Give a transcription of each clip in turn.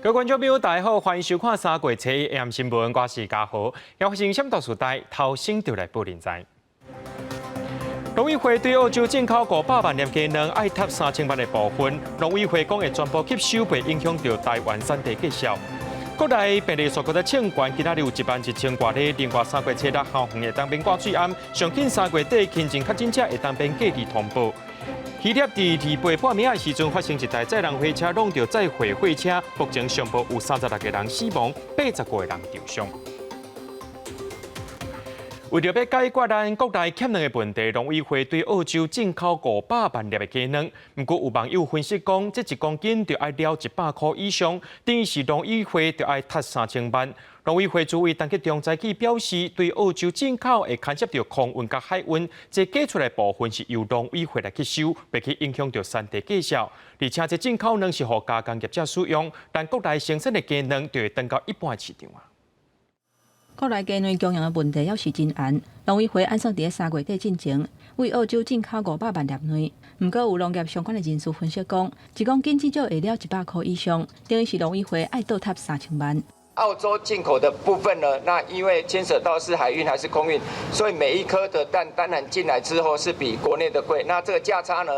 各位觀眾朋友，大家好，歡迎收看三月初一 AM 新聞，我是嘉豪。要發生什麼大事代，頭先就來報您知。農委會對澳洲進口500萬粒雞卵，愛貼3000萬的部分，農委會講會全部吸收，袂影響著台灣產地價數。國內病例數閣再衝懸，今仔日有1萬1千外例，另外三月初六校園會當免掛喙罨，上緊三月底輕症確診者會當免隔離通報。希臘佇二八半暝的時陣發生一台載人火車挵著載貨火車，目前上報有36個人死亡，85個人受傷。為著欲解決咱國內欠卵的問題，農委會對澳洲進口500萬粒的雞卵。毋過有網友分析講，這1公斤就愛了100箍以上，等於是農委會就愛貼3000萬。農委會主委陳吉仲早起表示，對澳洲進口會牽涉著空運佮海運，這加出來部分是由農委會來吸收，袂去影響著產地價數。而且這進口卵是予加工業者使用，但國內生產的雞卵就會轉到一般的市場啊。國內雞卵供應的問題猶是真懸，農委會按算佇咧三月底進前，對澳洲進口500萬粒卵。毋過有農業相關的人士分析講，1公斤至少會了100箍以上，等於是農委會愛倒貼3000萬。澳洲進口的部分呢，那因為牽涉到是海運還是空運，所以每一顆的蛋當然進來之後是比國內的貴。那這個價差呢，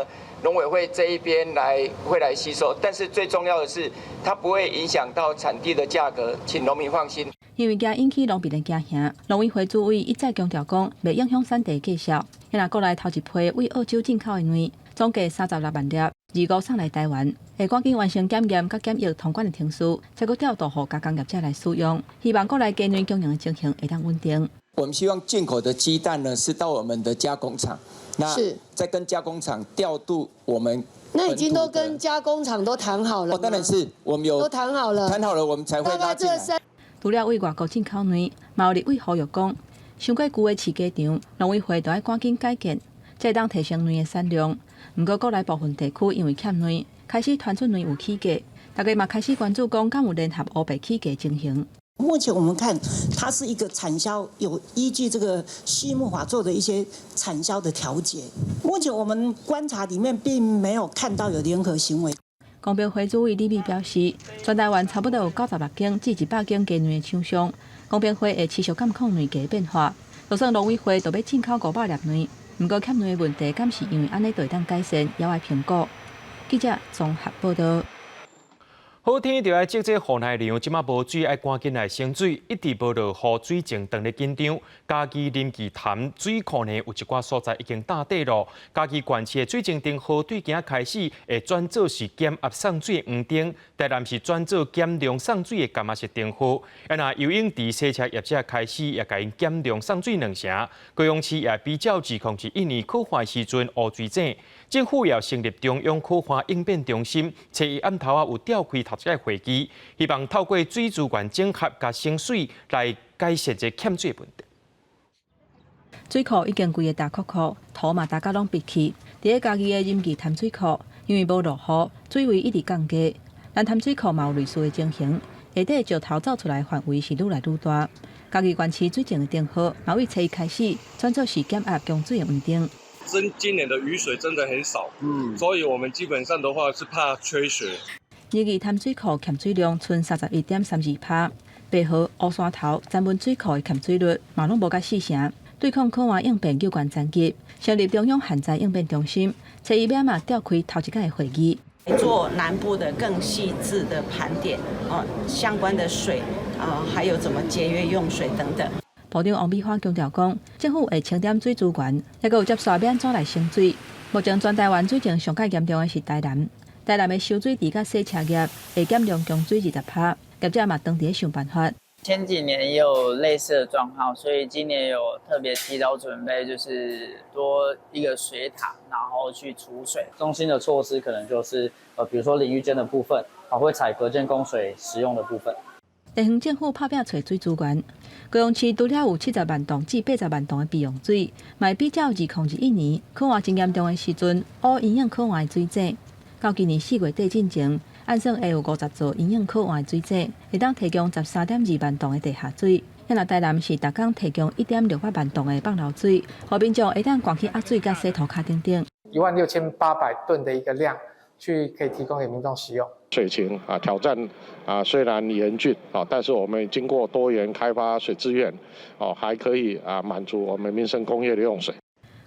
農委會這一邊來會來吸收，但是最重要的是，它不會影響到產地的價格，請農民放心。因為驚引起農民的驚嚇，農委會主委一再強調講，袂影響產地價數。若國內頭一批對澳洲進口的卵，總計36萬粒，二五送來台灣，會趕緊完成檢驗佮檢疫通關的程序，才閣調度予加工業者來使用，希望國內雞卵供應的情形會當穩定。我們希望進口的雞蛋呢，是到我們的加工廠，那再跟加工廠調度我們。那已經都跟加工廠都談好了。哦，當然是我們有都談好了，談好了，我們才會拉進來。除了對外國進口卵，嘛有立委呼籲講，傷過舊的飼雞場，農委會著愛趕緊改建，才會當提升卵的產量。毋過國內部分地區因為欠卵，開始傳出卵有起價，大家嘛開始關注講，敢有聯合烏白起價情形。目前我們看，它是一個產銷有依據這個畜牧法做的一些產銷的調節。目前我們觀察裡面並沒有看到有聯合行為。公平會主委李美表示，全台灣差不多有96間至100間雞卵的廠商，公平會會持續監控卵價變化。就算農委會著欲進口500粒卵，毋過欠卵的問題，敢是因為按呢就會當改善，猶愛評估。記者綜合報道。好天就愛積這雨內量，這馬無水愛趕緊來省水，一直無落雨，水情當咧緊張。嘉義林岐潭水庫呢，有一寡所在已經打底咯。嘉義縣市的水情燈號對今開始會轉做是減壓送水的黃燈，台南是轉做減量送水的柑仔色燈號。啊，若游泳池洗車業者開始也共𪜶減量送水兩成。高雄市也比照2021年洘旱時陣污水井，政府也成立中央洘旱應變中心，初一暗頭仔有召開頭一個會議，希望透過水資源整合佮省水來解決這欠水問題。水庫已經規个焦洘洘，塗嘛焦甲攏閉去。佇咧嘉義的林岐潭水庫，因為無落雨，水位一直降低。南潭水庫嘛有類似的情形，下底石頭走出來範圍是愈來愈大。嘉義縣市水情的燈號，嘛對初一開始轉做是減壓供水的黃燈。真今年的雨水真的很少，所以我們基本上的話是怕缺水。林岐潭水庫欠水量賰31.32%，白河、烏山頭、三文水庫的欠水率嘛攏無佮四成。對抗洘旱應變有關層級，成立中央旱災應變中心，初一尾嘛召開頭一擺的會議，做南部的更細緻的盤點，哦，相關的水啊，還有怎麼節約用水等等。部長王美花強調講，政府會清點水資源，抑閣有接續欲按怎來省水。目前全台灣水情上較嚴重的是台南，台南的收水池佮洗車業會減量供水20%，業者嘛當佇咧想辦法。前幾年也有類似的狀況，所以今年有特別提早準備，就是多一個水塔，然後去儲水。中心的措施可能就是，比如說淋浴間的部分，啊，會採隔間供水使用的部分。地方政府拍拚揣水資源，高雄市除了有70萬噸至80萬噸的備用水，嘛會比照2021年洘旱真嚴重的時陣，挖因應洘旱的水井。到今年4月底進前，按算會有50座因應洘旱的水井，會當提供13.2萬噸的地下水。若台南是逐工提供1.68萬噸的放流水，予民眾會當趕去壓水佮洗塗跤等等。16800噸的一個量，去可以提供給民眾使用。水情啊挑戰啊雖然嚴峻啊，但是我們經過多元開發水資源，哦，還可以啊滿足我們民生工業的用水。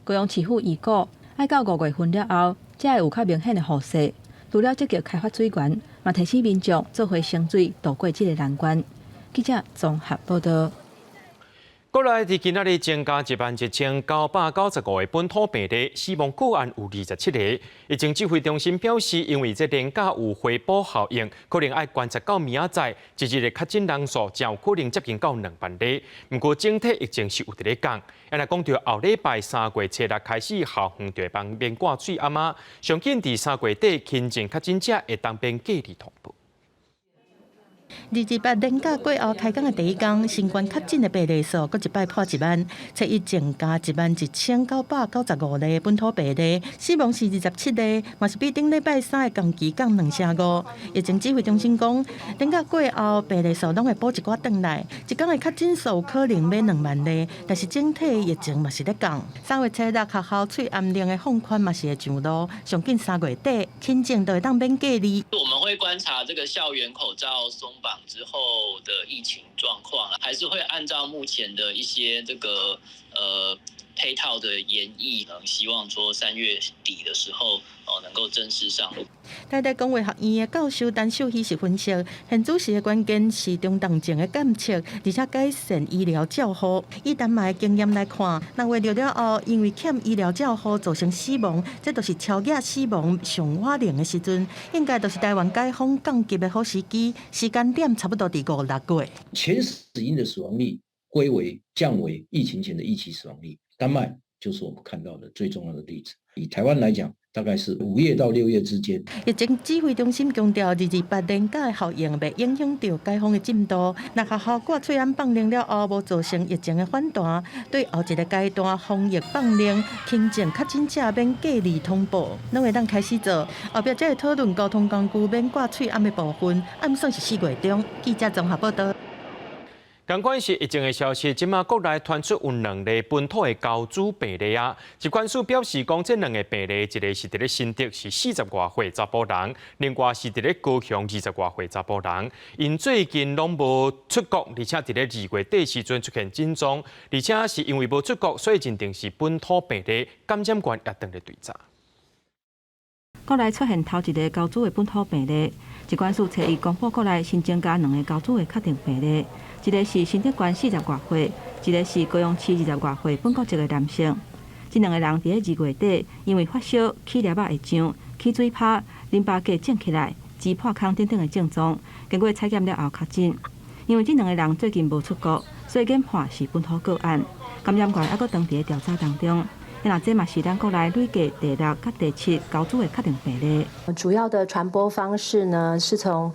高雄市府預估，愛到5月份了後，才會有較明顯的雨勢。除了積極開發水源，嘛提醒民眾做伙省水，渡過這個難關。記者綜合報道。國內佇今仔日增加11,995個本土病例，死亡個案有27個。疫情指揮中心表示，因為這連假有回補效應，可能愛觀察到明仔載，一日的確診人數誠有可能接近到2萬例。毋過整體疫情是有佇咧降。啊，若講著後禮拜3月初六開始，校園就會當免掛喙罨仔，上緊佇3月底輕症確診者會當免隔離通報。 228連假過後開工的第一工，新冠確診的病例數閣一擺破1萬，初一增加11,995例本土病例，死亡是27例，嘛是比頂禮拜三的同期降兩成五。疫情指揮中心講，連假過後病例數攏會補一寡轉來，一工的確診數可能欲2萬例，但是整體疫情嘛是咧降。3月初六學校喙罨令的放寬嘛是會上路，上緊3月底輕症就會當免隔離。我們會觀察這個校園口罩鬆綁之後的疫情狀況，還是會按照目前的一些這個配套的研議，希望說3月底的時候哦能夠正式上路。台大公衛學院的教授陳秀熙是分析，現此時的關鍵是中重症的監測，而且改善醫療照護。以丹麥的經驗來看，6月了後，因為欠醫療照護造成死亡，這就是超額死亡上可能的時陣，應該就是台灣解封降級的好時機，時間點差不多佇五六月。前死因的死亡率歸為降為疫情前的一期死亡率，丹麥就是我們看到的最重要的例子。以台灣來講，大概是5月到6月之間。疫情指揮中心強調，228連假的效應袂影響著解封的進度。若學校掛喙罨放令了後，無造成疫情的反彈，對後一个階段防疫放令，輕症確診者免隔離通報，攏會當開始做。後壁才會討論交通工具免掛喙罨的部分，按算是4月中。記者綜合報道。仝款是疫情的消息，這馬國內傳出有兩例本土的高祖病例啊。疾管署表示講，這兩个病例，一个是佇咧新竹，是40外歲查埔人；另外是佇咧高雄20外歲查埔人。𪜶最近攏無出國，而且佇咧2月底時陣出現症狀，而且是因為無出國，所以認定是本土病例，感染源也正咧追查。國內出現頭一个高祖的本土病例，疾管署初一公布國內新增加兩个高祖的確定病例。一个是新竹縣40外歲，一个是高雄市20外歲本國籍的男性。這兩个人佇咧2月底，因為發燒、起粒仔會脹、起水泡、淋巴結腫起來、痔破空等等的症狀，經過採檢了後確診。因為這兩个人最近無出國，所以研判是本土個案。感染源猶閣當佇咧調查當中。那這嘛是咱國內累計第六佮第七高祖的確定病例。主要的傳播方式呢，是從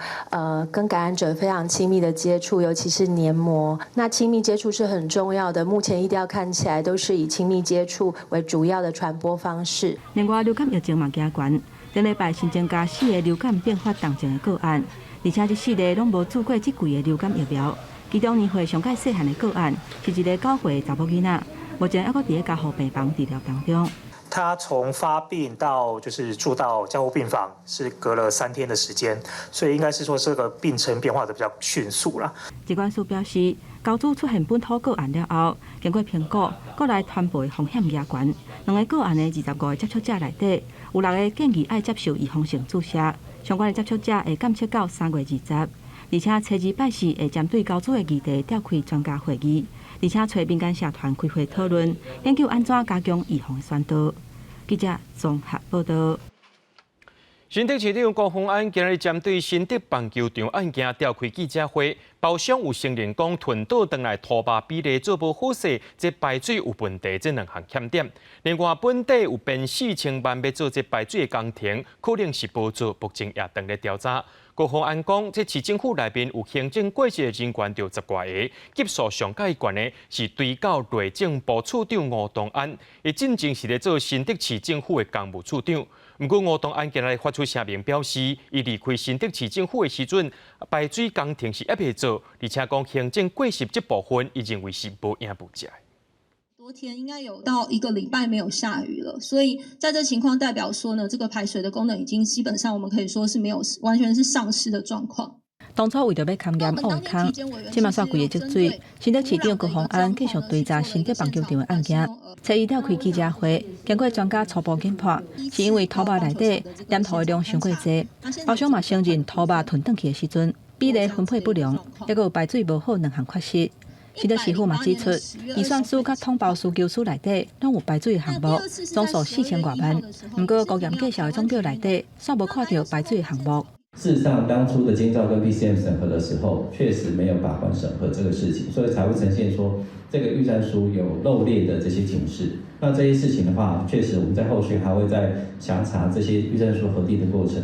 跟感染者非常親密的接觸，尤其是黏膜。那親密接觸是很重要的，目前疫調看起來都是以親密接觸為主要的傳播方式。另外，流感疫情嘛加懸，頂禮拜新增加四个流感併發重症的個案，而且這四个攏無注過這季的流感疫苗。其中年歲上較細漢的個案是一个9歲的查某囡仔。目前猶閣佇咧加護病房治療當中。他從發病到就是住到加護病房是隔了3天的時間，所以應該是說這個病程變化得比較迅速啦。疾管署表示，高祖出現本土個案了後，經過評估，國內傳播風險加懸。兩个個案的25个接觸者內底，有六个建議愛接受預防性注射，相關的接觸者會監測到3月20，而且初二拜四會針對高祖的議題召開專家會議。而且揣民間社團開會討論，研究按怎加強預防宣導。記者綜合報道。新竹市長高虹安今日針對新竹棒球場案件召開記者會，包廂有承認講囤倒轉來塗肉比例做無好勢，這排水有問題，這兩項欠點。另外，本地有編4000萬欲做這排水的工程，可能是無做，目前也正咧調查。高虹安講，這市政府內面有行政過失的人員著十外个，級數上蓋懸的是追到內政部處長吳東安，伊進前是咧做新竹市政府的工務處長。毋過吳東安今日發出聲明表示，伊離開新竹市政府的時陣，排水工程是猶未做，而且講行政過失這部分，伊認為是無影無跡。昨天應該有到一個禮拜沒有下雨了，所以在這情況代表說呢，這個排水的功能已經基本上我們可以說是沒有完全是喪失的狀況。當初為著欲勘驗挖坑，這馬煞規个積水。新竹市長高虹安繼續追查新竹棒球場的案件。初一召開記者會，經過專家初步研判，是因為土肉內底黏土的量傷過濟。包商嘛承認土肉吞轉去的時陣，比例分配不良，抑閣有排水無好兩項缺失。新竹市府嘛指出，預算書佮統包需求書內底攏有排水的項目，總數4000外萬。毋過高鹽介紹的總表內底，煞無看著排水的項目。事實上，當初的監造跟 PCM 審核的時候，確實沒有把關審核這個事情，所以才會呈現說這個預算書有漏列的這些情勢。那這些事情的話，確實我們在後續還會再詳查這些預算書核定的過程。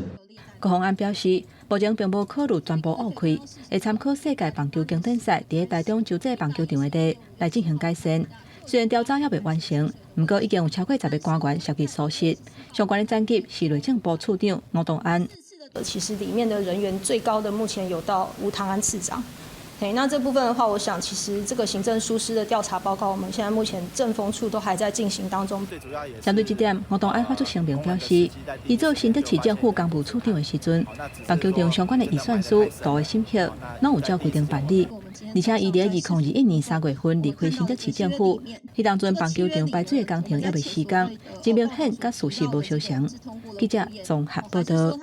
高虹安表示，目前並無考慮全部挖開，會參考世界棒球經典賽佇台中洲際棒球場的例來進行改善。雖然調查猶未完成，毋過已經有超過10個官員涉及疏失。相關的層級是內政部處長吳東安。其實裡面的人員最高的目前有到吳唐安次長。那這部分的話，我想其實這個行政疏失的調查報告，我們現在目前政風處都還在進行當中。針對這點，吳東安發出聲明表示，伊做新竹市政府工務處長的時陣，棒球場相關的預算書、圖的審核，攏有照規定辦理。而且，伊佇2021年3月份離開新竹市政府，彼當陣棒球場排水的工程猶未施工，真明顯佮事實無相像。記者綜合報道。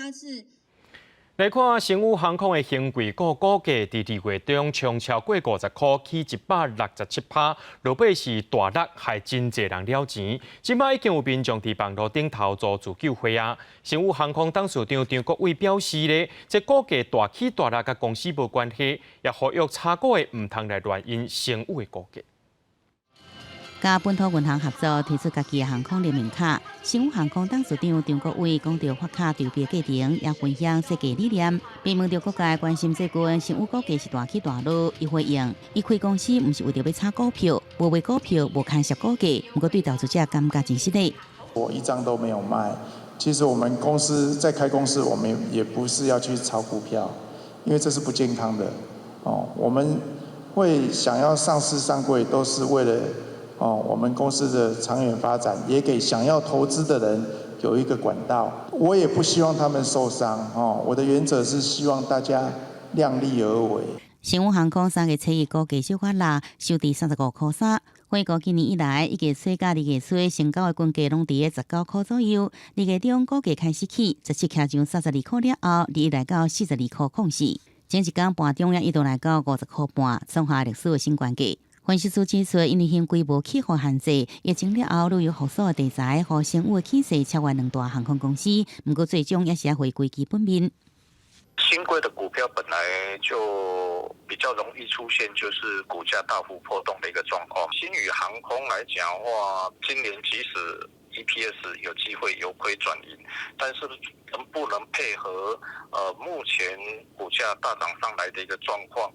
來看星宇航空的興櫃股股價，佇2月中衝超過50箍，起167%，落尾是大落，害真濟人了錢。這擺已經有民眾佇網路頂頭組自救會啊。星宇航空董事長張國偉表示咧，這股價大起大落，佮公司無關係，也呼籲炒股的毋通來亂用星宇的股價。佮本土銀行合作推出家己的航空聯名卡，星宇航空董事長張國偉講著發卡籌備過程，也分享設計理念。被問著各界關心最近星宇股價是大起大落，伊回應：伊開公司毋是為著欲炒股票，無賣股票，無牽涉股價，毋過對投資者感覺真失禮。我一張都沒有賣。其實我們公司在開公司，我們也不是要去炒股票，因為這是不健康的。哦，我們會想要上市上櫃，都是為了哦，我們公司的長遠發展，也給想要投資的人有一個管道。我也不希望他們受傷。哦，我的原則是希望大家量力而為。星宇航空3月初一股價小可落，收佇35塊3。回顧今年以來，一月初佮2月初成交的均價攏佇19塊左右。2月中股價開始起，17徛上32塊了後，21來到42塊04。前一工盤中也一度來到50塊半，創下歷史的新高價。分析師指出，因為興櫃無氣候限制，疫情了後旅遊復甦的題材，予星宇的起勢超越兩大航空公司，毋過最終也是回歸基本面。興櫃的股票本來就比較容易出現，就是股價大幅波動的一個狀況。星宇航空來講的話，今年即使 EPS 有機會由虧轉盈，但是能不能配合目前股價大漲上來的一個狀況，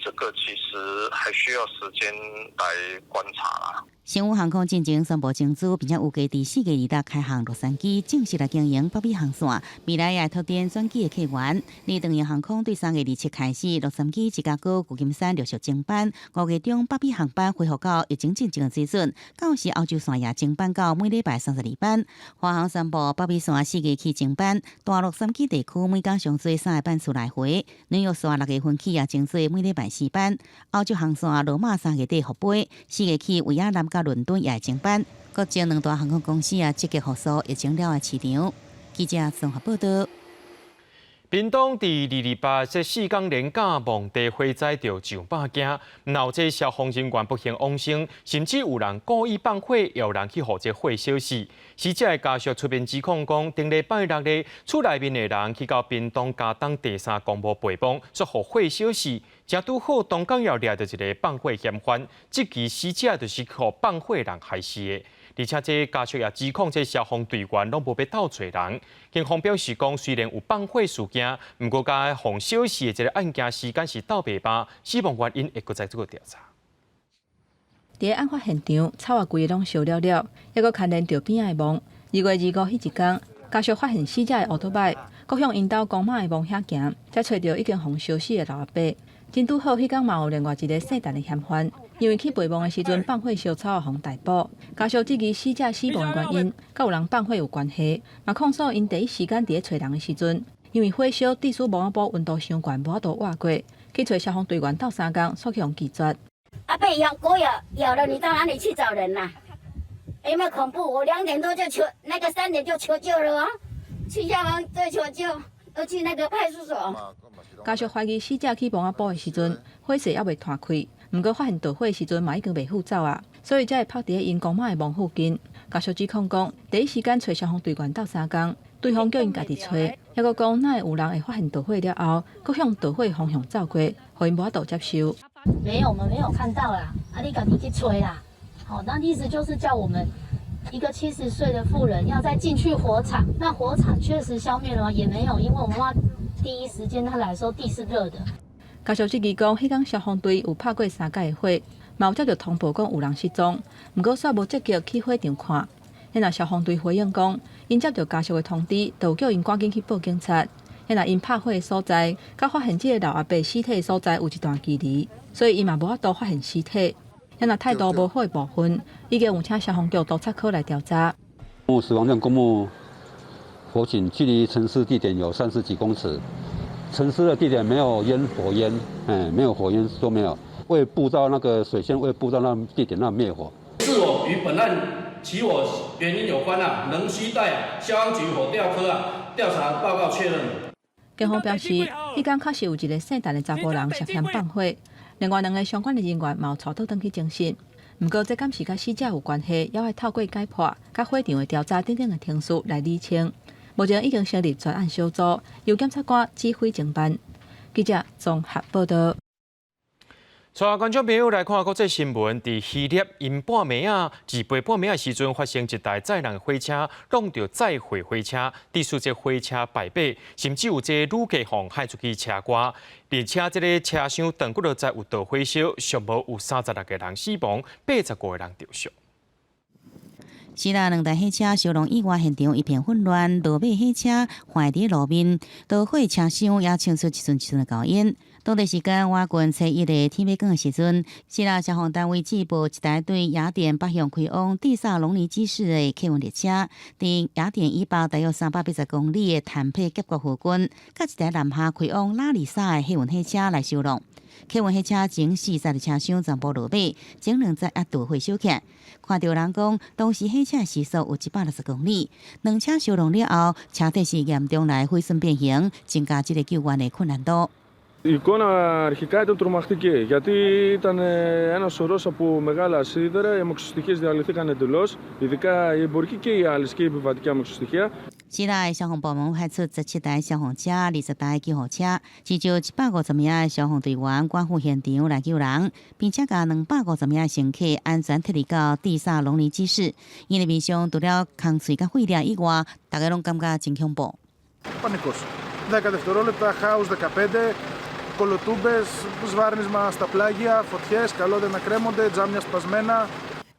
這個其實還需要時間來觀察啦。星宇航空進前宣布增資，並且預計佇4月26開航洛杉磯，正式來經營北美航線。未來也會拓展轉機的客源。而長榮航空對3月27開始，洛杉磯、芝加哥、舊金山陸續增班。5月中北美航班恢復到疫情進前的水準，到時歐洲線也增班到每禮拜32班。華航宣布北美線4月起增班，大洛杉磯地區每工上濟三個班次來回。紐約線6月份起也增做每禮拜4班。歐洲航線羅馬3月底復飛，4月起維也納佮倫敦也會增班，國際兩大航空公司也積極復甦疫情了的市場。記者綜合報道。屏東佇228這4工連假，墓地火災著上百件，若有這消防人員不幸往生，甚至有人故意放火，也有人去予這火燒死。死者的家屬出面指控講，頂禮拜六咧，厝內面的人去到屏東佳冬第三公墓陪墓，煞予火燒死。正拄好，當工又掠著一个放火嫌犯，這起死者就是予放火人害死的。而且這家屬也指控這消防隊員攏無欲鬥揣人。警方表示講，雖然有放火事件，毋過共予燒死的這个案件時間是鬥袂䆀，死亡原因會閣再做調查。佇案發現場，草仔規个攏燒了了，猶閣牽連著邊仔的墓。2月25彼一工，家屬發現死者的歐多擺，閣向𪜶兜公媽的墓遐行，才揣著已經予燒死的老阿伯。真拄好，彼工嘛有另外一个姓陳的嫌犯，因為去陪墓的時陣放火燒草，予逮捕。家屬質疑死者死亡的原因，佮有人放火有關係，嘛控訴𪜶第一時間佇咧揣人的時陣，因為火燒致使墓仔埔溫度傷懸，無法度活過，去揣消防隊員鬥相共，煞去予拒絕。啊！被咬狗咬咬了，你到哪裡去找人呐？有沒有恐怖？我2點多就求，那個3點就求救了哦，去消防隊求救，都去那個派出所。家屬懷疑死者去墓仔埔的時陣，火勢猶未湠開，毋過發現著火的時陣嘛已經袂赴走啊，所以才會拍佇咧𪜶公媽的墓附近。家屬指控講，第一時間揣消防隊員鬥相共，對方叫𪜶家己揣，抑閣講哪會有人會發現著火了後，閣向著火方向走過，予𪜶無法度接受。沒有，我們沒有看到啦，啊，你家己去揣啦。好，那意思就是叫我們一個70歲的婦人要再進去火場，那火場確實消滅了嗎？也沒有，因為我媽媽第一時間她來說地是熱的。家屬質疑講，彼工消防隊有拍過三擺的火，嘛有接著通報講有人失蹤，毋過煞無積極去火場看。彼若消防隊回應講，𪜶接著家屬的通知，就叫𪜶趕緊去報警察。彼若𪜶拍火的所在，佮發現這個老阿伯屍體的所在有一段距離，所以伊嘛無法度發現屍體。彼若態度無好的部分，已經有請消防局督察科來調查。死亡鎮公墓火警距離陳屍地點有30幾公尺，陳屍的地點沒有煙火煙，哎，沒有火煙都沒有，未布到那個水線，未布到那地點那滅火。是否與本案起火原因有關啊，仍需待消防局火調科啊調查報告確認。警方表示，彼工確實有一個姓陳的查埔人涉嫌放火，另外兩个相關的人員嘛有帶倒轉去偵訊。毋過，這敢是佮死者有關係，猶愛透過解剖、佮火場的調查等等的程序來釐清。目前已經成立專案小組，由檢察官指揮偵辦。記者綜合報道。帶觀眾朋友來看國際新聞，佇希臘𪜶半暝仔，28半暝仔時陣，發生一台載人火車挵著載貨火車，致使這火車敗火，甚至有這旅客予害出去車外，而且這个車廂斷幾落載有著火燒，上無有36個人死亡，85個人著傷。是啦，兩台火車相撞意外現場一片混亂，落尾火車壞佇路面，導火車廂也衝出一陣一陣的厚煙。當地時間晚間初一的天欲光的時陣，希臘消防單位接報一台對雅典北向開往蒂薩隆尼基市的客運列車，佇雅典以北大約380公里的坦佩峽谷附近，佮一台南下開往拉里薩的客運火車來相撞。客運火車前四節的車廂全部落尾，前兩節也著火燒起。看著人講，當時火車時速有160公里，兩車相撞了後，車體是嚴重來毀損變形，增加這个救援的困難度。 Η εικόνα αρχικά ήταν τρομακτική, γιατί ήταν ένα σωρός από μεγάλα σίδερα, οι αμαξοστοιχίες διαλυθήκαν εντελώς, ειδικά οι εμπορικοί και οι άλλες και οι επιβατικοί αμαξοστοιχεία. 市內消防部門派出17台消防車、20台救護車，至少150名的消防隊員趕赴現場來救人，並且共250名的乘客安全撤離到蒂薩隆尼基市。𪜶的面上除了空喙佮血跡以外，大家攏感覺真恐怖。 Πανικός. 10 δευτερόλεπτα, χάος 15, κολοτούμπες, σβάρνισμα στα πλάγια, φωτιές, καλώδια να κρέμονται, τζάμια σπασμένα.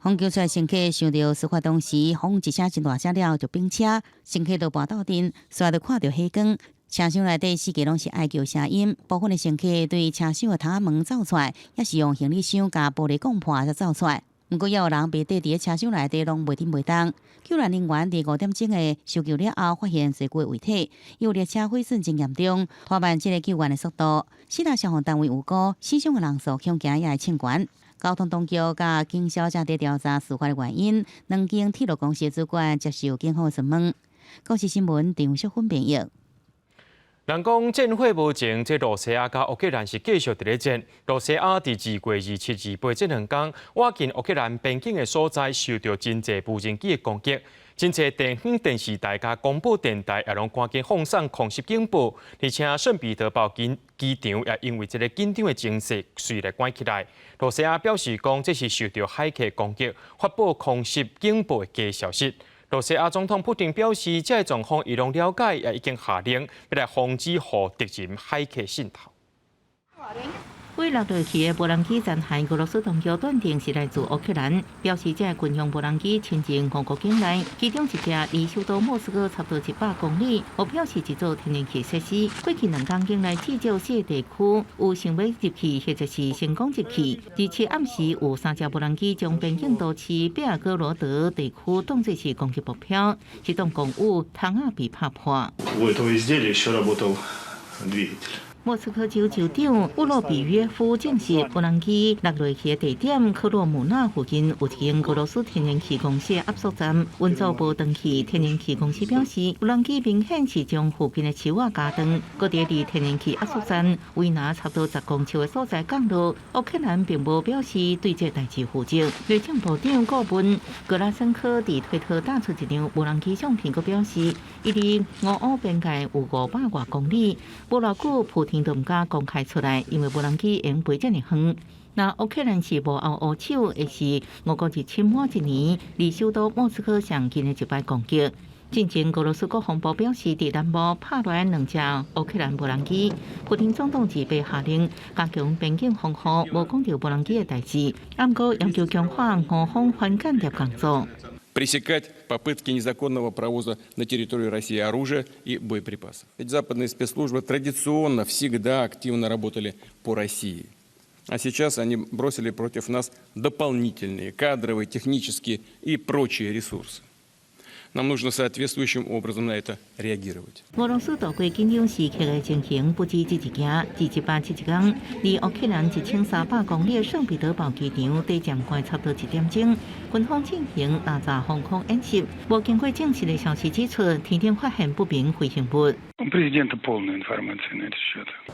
予救出來乘客想著事發當時，轟一聲真大聲了後就反車，乘客都跋倒陣，煞就看著火光。車廂內底四界攏是哀叫聲音，部分的乘客對車廂的窗仔門走出來，抑是用行李箱共玻璃摃破才走出來。毋過，也有人被綴佇車廂內底攏袂振袂動。救援人員佇5點鐘的搜救了後，發現濟具遺體，有列車毀損真嚴重，拖慢這个救援的速度。四大消防單位有估死傷的人數恐驚也會衝懸。交通當局佮警消正佇調查事發的原因。兩間鐵路公司主管接受警方詢問。公視新聞張淑芬編譯。人講戰火無情，這露西亞佮烏克蘭是繼續佇咧戰。露西亞佇2月27、28這兩工，倚近烏克蘭邊境的所在，受著真濟無人機的攻擊，真濟地方電視台佮廣播電台也攏趕緊放送空襲警報，而且聖彼得堡機機場也因為這个緊張的情勢，隨來關起來。露西亞表示講，這是受著駭客攻擊，發布空襲警報的假消息。露西亞總統普丁表示，這个狀況伊攏了解，也已經下令欲來防止予敵人駭客滲透。未落落去的無人機殘骸，俄羅斯當局斷定是來自烏克蘭，表示這軍用無人機侵入俄國境內，其中一隻離首都莫斯科差不多100公里，目標是一座天然氣設施。過去2天境內至少四個地區有想欲入去或者是成功入去，而且暗時有三隻無人機將邊境都市貝爾哥羅德地區當作是攻擊目標，這棟公寓窗仔被拍破。莫斯科州州長烏洛比約夫證實，無人機落落去的地點科洛姆納附近有一間俄羅斯天然氣公司的壓縮站，運作無斷去。天然氣公司表示，無人機明顯是將附近的樹仔鉸斷，閣佇離天然氣壓縮站圍拿差不多10公尺的所在降落。烏克蘭並無表示對這代誌負責。內政部長顧問格拉申科佇推特打出一張無人機相片，閣表示，伊離俄烏邊界有500外公里，無偌久普丁都毋敢公開出來，因為無人機會飛遮爾遠。那烏克蘭是無後烏手，會是俄國入侵滿一年，離首都莫斯科上近的一擺攻擊。進前俄羅斯國防部表示，佇南部拍落來兩隻烏克蘭無人機。普丁總統自被下令加強邊境防護，無講著無人機的代誌，毋過要求強化俄方反間諜工作。 Пресекать попытки незаконного провоза на территорию России оружия и боеприпасов. Ведь западные спецслужбы традиционно всегда активно работали по России. А сейчас они бросили против нас дополнительные кадровые, технические и прочие ресурсы. Нам нужно соответствующим образом на это реагировать. 俄羅斯度過緊張時刻的情形不止這一件，佇171天，離烏克蘭1300公里的聖彼得堡機場底站關差不多1點鐘，軍方進行轟炸防空演習。無經過證實的消息指出，天頂發現不明飛行物。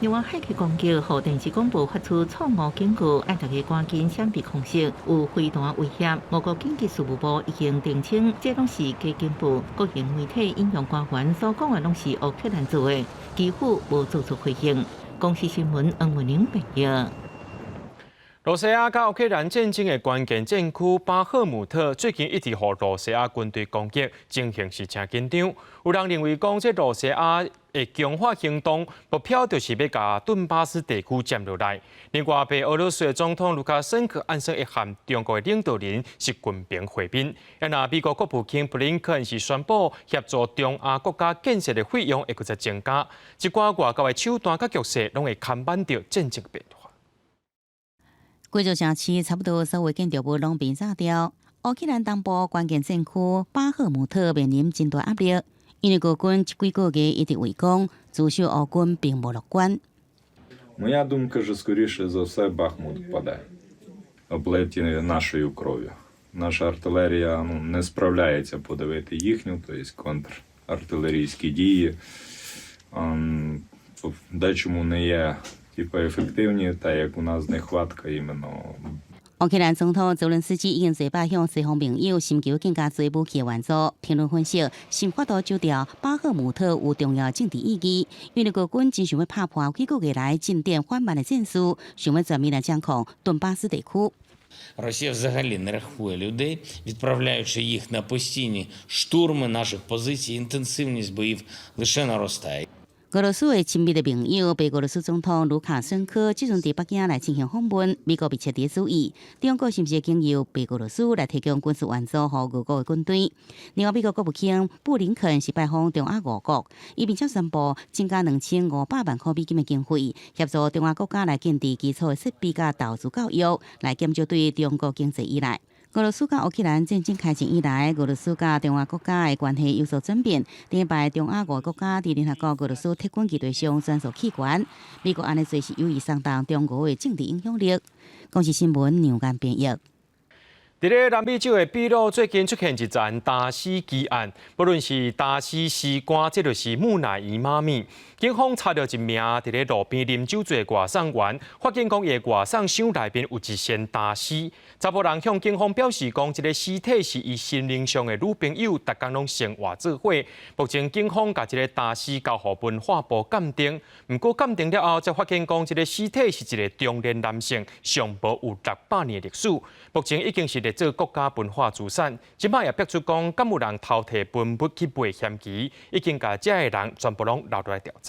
另外，駭客攻擊予電視廣播發出錯誤警告，愛大家趕緊閃避空襲，有飛彈威脅。俄國緊急事務部已經澄清，這攏是假警報。國營媒體引用官員所講的攏是烏克蘭做的，基輔無做出回應。公視新聞黃文玲編譯。羅西亞佮烏克蘭戰爭的關鍵戰區巴赫姆特最近一直予羅西亞軍隊攻擊，情形是誠緊張。有人認為講，這羅西亞的強化行動目標就是欲共頓巴斯地區佔落來。另外，白俄羅斯的總統盧卡申科按算會和中國的領導人習近平會面。啊，美國國務卿布林肯是宣布協助中亞國家建設的費用會閣再增加。這寡外交的手段佮局勢，攏會牽絆著戰爭變化。規座城市差不多所有建築物攏被炸掉。烏克蘭東部關鍵戰區巴赫姆特面臨真大壓力，因為俄軍這幾個月一直圍攻，駐守烏軍並無樂觀。 Моя думка, що скоріше за все Бахмут впаде, облиті нашою кров'ю. Наша артилерія, ну, не справляється подавити їхню, тобто контрартилерійські дії. Дечому не є типу, ефективні, так як у нас нехватка именно 烏克蘭總統澤倫斯基已經濟擺向西方盟友尋求更加濟武器援助。評論分析，是法度丟掉巴赫姆特有重要政治意義，因為俄軍真想欲拍破幾個月來進展緩慢的戰事，想欲全面來掌控頓巴斯地區。 Росія взагалі не рахує людей, відправляючи їх на постійні штурми наших позицій. Інтенсивність боїв лише наростає. 俄羅斯的親密的盟友白俄羅斯總統盧卡申科這陣佇北京來進行訪問，美國密切佇注意，中國是毋是經由白俄羅斯來提供軍事援助予俄國的軍隊？另外，美國國務卿布林肯是拜訪中亞五國，伊並且宣布增加2500萬塊美金的經費，協助中亞國家來建置基礎設備佮投資教育，來減少對中國經濟依賴。俄羅斯佮烏克蘭戰爭開戰以來，俄羅斯佮中亞國家的關係有所轉變。頂擺中亞五個國家佇聯合國俄羅斯撤軍議題上全數棄權。美國按呢做是有意鬆動中俄的政治影響力。公視新聞梁間編譯。佇咧南美洲的秘魯最近出現一樁焦死奇案，不論是焦死屍棺，這就是木乃伊媽咪。警方查著一名佇咧路邊啉酒醉的外送員，發現講伊的外送箱內面有一身焦屍。查埔人向警方表示講，這个屍體是伊心靈上的女朋友，逐工攏生活做伙。目前警方共這个焦屍交予文化部鑑定，毋過鑑定了後，才發現講這个屍體是一個中年男性，上無有600年歷史。目前已經是列做國家文化資產。這擺也逼出講，敢有人偷提文物去賣嫌疑，已經共遮个人全部攏留落來調查。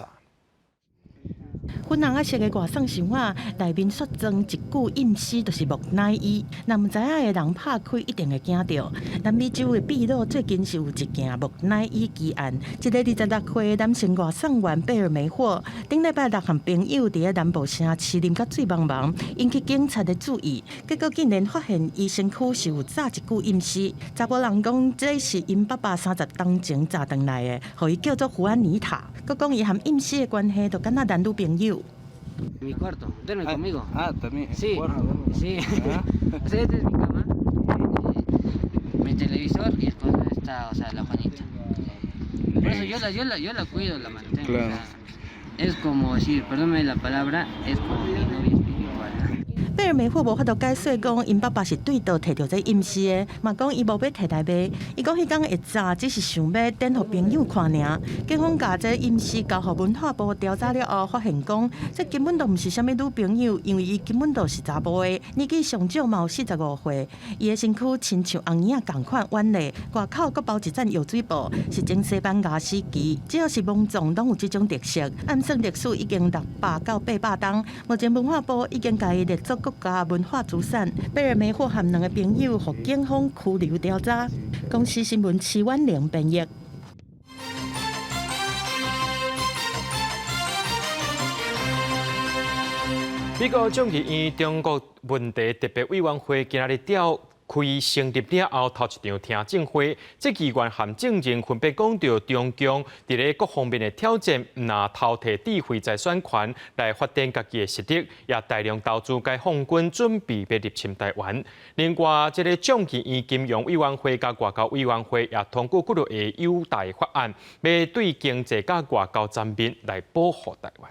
粉紅仔色的外送箱仔內面煞裝一具陰屍，就是木乃伊。若毋知影的人拍開，一定會驚著。南美洲的秘魯最近是有一件木乃伊奇案，一個26歲男性外送員貝爾梅霍，頂禮拜六和朋友佇咧南部城市啉甲醉茫茫，引起警察的注意，結果竟然發現伊身軀是有紮一具陰屍。查埔人講，這是𪜶爸爸30冬前紮轉來的，予伊叫做胡安妮塔。閣講伊和陰屍的關係，就敢若男女朋友。 Mi cuarto, duerme conmigo. Ah, también. Sí, sí. O sea, esta es mi cama, mi televisor y después está, o sea, la Juanita. Por eso yo la cuido, la mantengo. Claro. O sea, es como decir, perdóname la palabra, es como mi novia espiritual. 貝爾梅霍無法度解釋講，𪜶爸爸是對佗提著這陰屍的，嘛講伊無欲提來賣。伊講彼工會紮，只是想欲展予朋友看爾。警方共這陰屍交予文化部調查了後，發現講這根本就毋是啥物女朋友，因為伊根本就是查埔的，年紀上少嘛有45歲。伊的身軀親像紅嬰仝款軟麗，外口閣包一層藥水布，是前西班牙時期，只要是墓葬攏有這種特色。按算歷史已經600到800冬，目前文化部已經共伊列作國家文化資產。貝爾梅霍和兩个朋友予警方拘留調查。公視新聞徐婉玲編譯。美國眾議院中國問題特別委員會今仔日召開成立了後頭一場聽證會，這議員和證人分別講著中共佇咧各方面的挑戰，毋但偷提智慧財產權來發展家己的實力，也大量投資解放軍準備欲入侵台灣。另外，這个眾議院金融委員會佮外交委員會也通過幾落个友台法案，欲對經濟佮外交層面來保護台灣。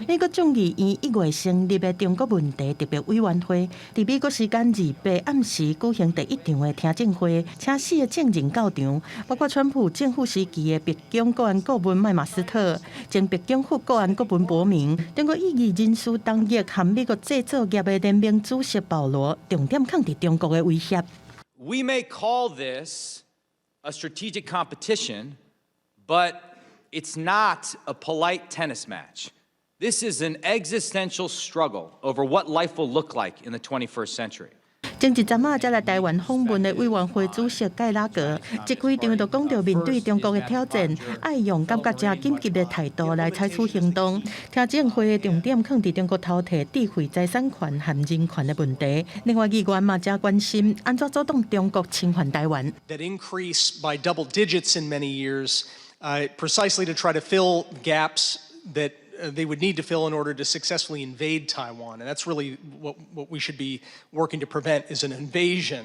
美國眾議院1月成立的中國問題特別委員會，佇美國時間28暗時舉行第一場的聽證會，請四个證人到場，包括川普政府時期的白宮國安顧問麥馬斯特、前白宮副國安顧問博明、中國異議人士董旭和美國製造業的聯盟主席保羅，重點控制中國的威脅。 We may call this a strategic competition, but it's not a polite tennis match. This is an existential struggle over what life will look like in the 21st century. 前一陣仔才來台灣訪問的委員會主席蓋拉格，一開場就講著面對中國的挑戰，愛用感覺誠緊急的態度來採取行動。聽證會的重點囥佇中國偷提智慧財產權和人權的問題。另外，議員嘛誠關心，按怎阻擋中國侵犯台灣。 That increase by double digits in many years, precisely to try to fill gaps that they would need to fill in order to successfully invade Taiwan, and that's really what we should be working to prevent is an invasion.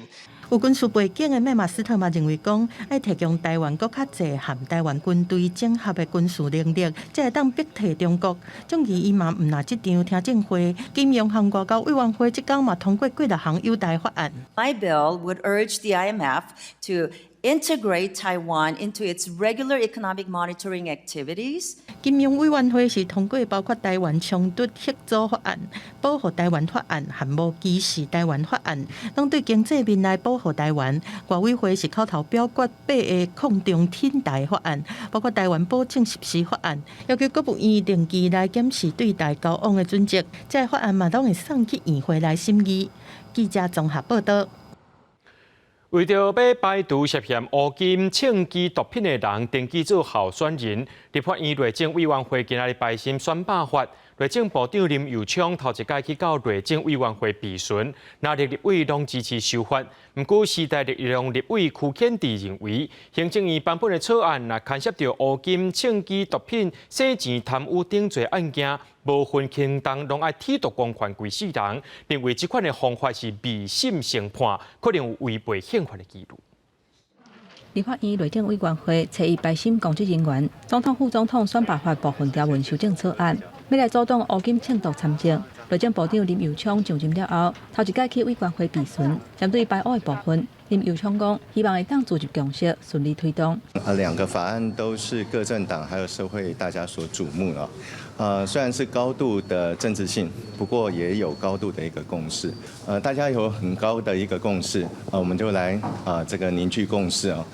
有軍事背景的麥馬斯特嘛認為講，愛提供台灣閣較濟和台灣軍隊整合的軍事能力，才會當逼退中國。眾議院嘛毋但這場聽證會，金融和外交委員會這工嘛通過幾若項友台法案。 My bill would urge the IMF to integrate Taiwan into its regular economic monitoring activities. 金融委員會是通過包括台灣衝突嚇阻法案、保護台灣法案和無歧視台灣法案，攏對經濟面來保護台灣。外委會是口頭表決八个抗中挺台法案，包括台灣保證實施法案，要求國務院定期來檢視對台交往的準則。這个法案嘛，攏會送去院會來審議。記者綜合報導。為著欲排除涉嫌烏金、銃支毒品的人登記做候選人，立法院內政委員會今仔日排審選罷法。內政部長林右昌頭一擺去到內政委員會備詢，藍綠立委攏支持修法。毋過時代力量立委邱顯智認為，行政院版本的草案若牽涉著烏金、銃支毒品、洗錢、貪污等罪案件，無分輕重，攏愛褫奪公權規世人，認為這款的方法是未審先判，可能有違背憲法的疑慮。立法院內政委員會初一排審公職人員、總統、副總統選罷法部分條文修正草案，欲來阻擋烏金銃毒參政。內政部長林右昌上任了後，頭一擺去委員會備詢，針對排烏的部分，林右昌講，希望會當組織共識，順利推動。兩個法案都是各政黨還有社會大家所矚目啊。雖然是高度的政治性，不過也有高度的一個共識。大家有很高的一個共識，我們就來啊這個凝聚共識啊，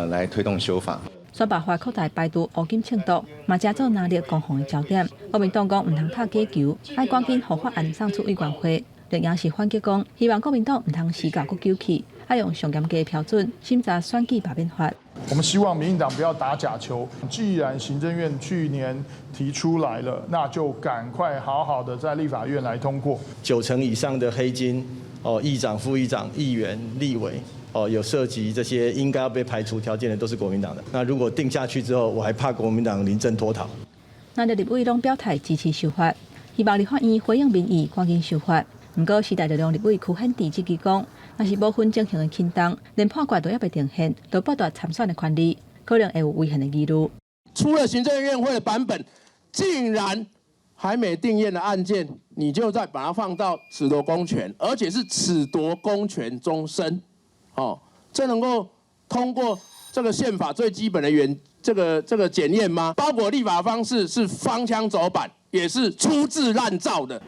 來推動修法。選罷法擴大排除烏金衝突，嘛成做藍綠攻防的焦點。國民黨講毋通拍假球，愛趕緊予法案送出委員會。綠營是反擊講，希望國民黨毋通時到閣糾氣，愛用上嚴格的標準審查選舉罷免法。我們希望民進黨不要打假球。既然行政院去年提出來了，那就趕快好好的在立法院來通過。 9成以上的黑金，哦，議長、副議長、議員、立委，哦，有涉及這些應該要被排除條件的，都是國民黨的。那如果定下去之後，我還怕國民黨臨陣脫逃。藍綠立委攏表態支持修法，希望立法院回應民意，趕緊修法。毋過時代力量立委柯顯智質疑講，若是無分情形的輕重，連判決都猶未定現，就剝奪參選的權利，可能會有違憲的疑慮。出了行政院會的版本，竟然還沒定讞的案件，你就再把它放到褫奪公權，而且是褫奪公權終身，哦，這能夠通過這個憲法最基本的原這個檢驗嗎？包裹立法方式是荒腔走板，也是粗製濫造的。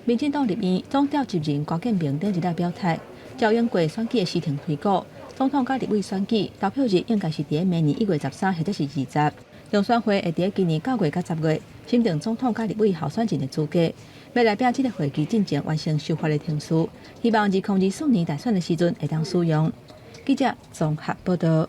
民進黨立院總召集人郭建明頂日來表態，照應過選舉的時程推估，總統佮立委選舉投票日應該是佇明年1月13或者是20。中選會會佇今年9月佮10月審定總統佮立委候選人的資格，欲來拚這个會期進前完成修法的程序，希望2024年大選的時陣會當使用。記者綜合報導。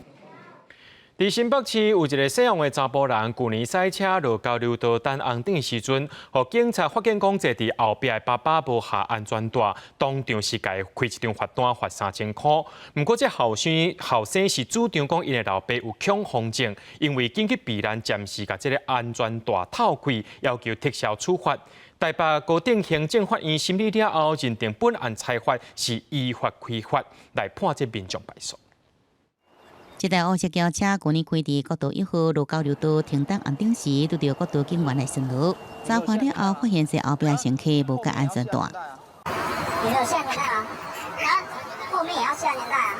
佇新北市有一个姓王的查埔人，舊年駛車落交流道等紅燈的時陣，予警察發現講坐佇後壁的爸爸無下安全帶，當場是共伊開一張罰單，罰3000箍。毋過這後生是主張講，𪜶的老爸有恐慌症，因為緊急避難暫時共這个安全帶透開，要求撤銷處罰。台北高等行政法院審理了後，認定本案裁罰是依法開罰，來判這民眾敗訴。這台烏色轎車舊年開佇國道1號落交流道停等紅燈時，拄著國道警員來巡邏，查看了後，發現坐後壁乘客無繫安全帶。你有繫安全帶嗎？啊，後面也要繫安全帶啊。